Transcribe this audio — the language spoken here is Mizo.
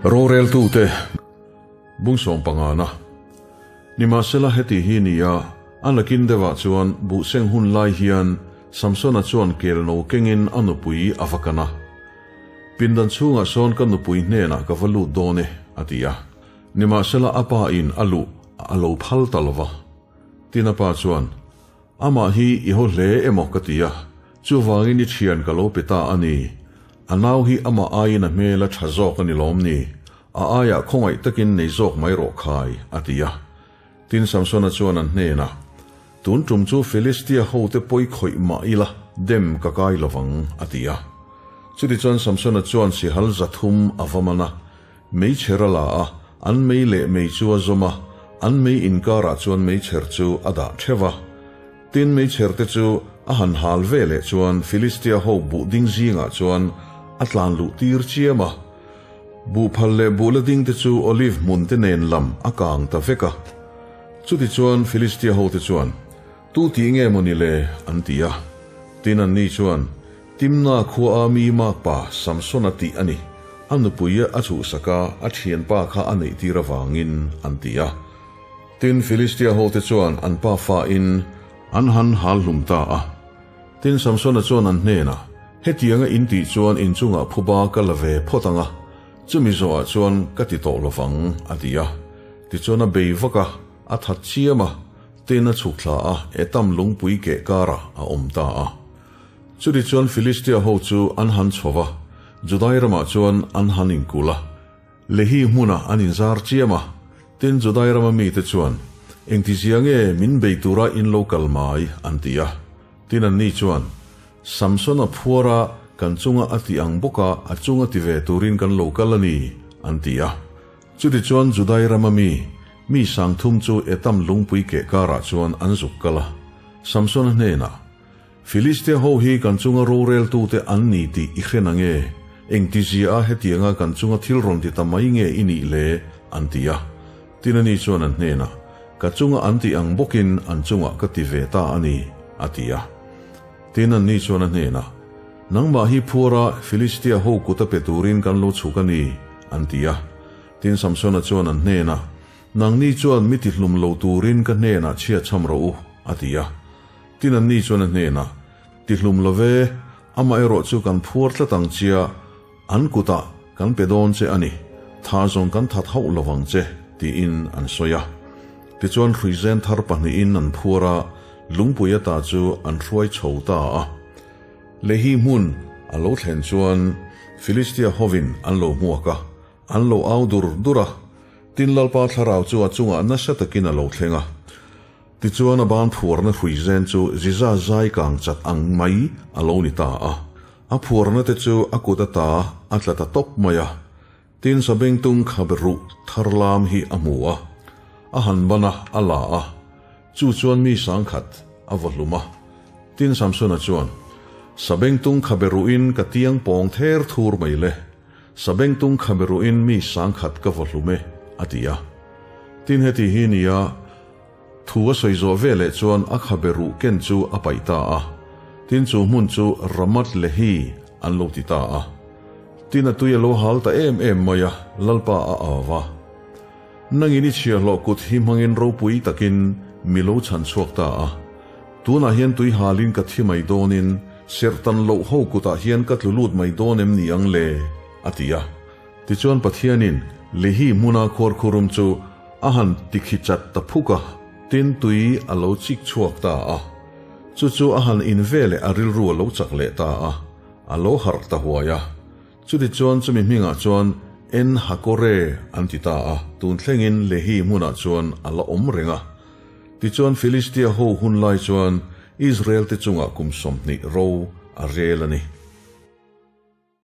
Roreltute bung sawm pangana. Nimahsela heti hi ni a, a nakin deuhah chuan buhseng hun lai hian Samsona chuan kel no kengin a nupui a va kan a. Pindan chhungah sawn ka nupui hnenah ka va lut dawn e, a ti a. Nimahsela a pa in a luh a lo phal ta lo va. Tin a pa chuan, Amah hi i haw hle emaw ka ti a, chuvangin i thian ka lo pe ta a ni. A nau hi amah aiin a hmel a tha zawk a ni lawm ni? A aiah khawngaih takin nei zawk mai rawh khai, a ti a. Tin Samsona chuan an hnenah, Tun tum chu Filistia hote pawi khawih mah ila dem ka kai lovang, a ti a. Chutichuan Samsona chuan sihal 300 a va man a, Meichher a la a, an mei leh mei chu a zawm a, an mei inkarah chuan meichher chu a dah theuh a. Tin, meichher te chu a han hal ve leh chuan Filistia ho buh ding zingah chuan a tlan luh tir chiam a. Buh phal leh buh la ding te chu olive hmun te nen lam a kang ta vek a. Chutichuan Filistia ho te chuan, Tu tih nge maw ni le? an ti a. Tin, anni chuan, Timna khua a mi makpa Samsona tih a ni. A nupui a chhuhsak a, a thianpa kha a neihtir avangin an ti a. Tin, Filistia hote chuan an pa fain an han hal hlum ta a. Tin, Samsona chuan an hnenah, Hetianga in tih chuan in chungah phuba ka la ve phawt ang a, chumi zawhah chuan ka ti tawh lovang, a ti a. Tichuan a bei vak a, a that chiam a, tin a chhuk thla a, Etam lungpui keh karah a awm ta a. Chutichuan Filistia ho chu an han chho va, Judai ramah chuan an han inkulh a, Lehi hmunah an inzar chiam a. Tin, Judai rama mite chuan, Engtizia nge min bei tura in lo kal mai? an ti a. Tin, anni chuan, Samsona phuara kan chunga a ti ang bawka a chunga ti ve turin kan lo kal a ni, an ti a. Chutichuan Judai rama mi, mi 3000 chu Etam lungpui keh karah chuan an zuk kal a. Samsona hnenah, Filistia ho hi kan chunga roreltute an ni tih i hre nange? Engtizia a hetianga kan chunga thil rawn ti ta mai nge i nih le? an ti a. Tin ani chuan an hnenah, Ka chunga an tih ang bawkin an chungah ka ti ve ta a ni, a ti a. Tin anni chuan a hnenah, Nangmah hi phuara Filistia ho kut a pe turin kan lo chhuk a ni, an ti a. Tin Samsona chuan an hnenah, Nangni chuan mi tihlum lo turin ka hnenah chhiatchham rawh u, a ti a. Tin anni chuan a hnenah, Tihlum lo ve, amaherawh chu kan phuar tlat ang chia, an kutah kan pe dawn che a ni, tha zawng kan that hauh lo vang che, tiin an sawi a. Tichuan hruizen thar pahnihin an phuar a, lungpui ata chu an hruai chho ta a. Lehi hmun a lo thlen chuan Filistia hovin an lo hmuak a, an lo au dur dur a. Tin Lalpa thlarau chu a chungah nasa takin a lo thleng a. Tichuan a ban phuarna hrui zen chu ziza zai kang chat ang mai a lo ni ta a. A phuarna te chu a kut ata a tla ta tawp mai a. Tin sabengtung khabe ruh thar lam hi a hmu a. A han ban a, a la a. Chu chuan mi 10,000 a vaw hlum a. Tin Samsona chuan, Sabengtung khabe ruhin ka tiang pawng ther thur mai le. Sabengtung khabe ruhin mi 10,000 ka vaw hlum e, a ti a. Tin heti hi nia, Thu a sawi zawh ve leh chuan a khabe ruh ken chu a paih ta a, tin chu hmun chu Ramat Lehi an lo ti ta a. Tin a tui a lo hal ta em em mai a, Lalpa a au va. Nangin i chhiahhlawh kut hi hmangin ropui takin mi lo chhan chhuak ta a. Tunah hian tui halin ka thi mai dawnin serhtan loh ho kutah hian ka tlu lut mai dawn em ni ang le? a ti a. Tichuan Pathianin Lehi hmuna khuarkhurum chu A han tikhi chat ta phuk a, tin tui a lo chik chhuak ta a. Chu chu a han in ve leh a rilru a lo chak leh ta a, a lo harh ta huai a. Chutichuan chumi hmingah chuan En Hakore an ti ta a, tun thlengin Lehi hmunah chuan a la awm reng a. Tichuan Filistia ho hun lai chuan Israel te chungah kum 20 ro a rel a ni.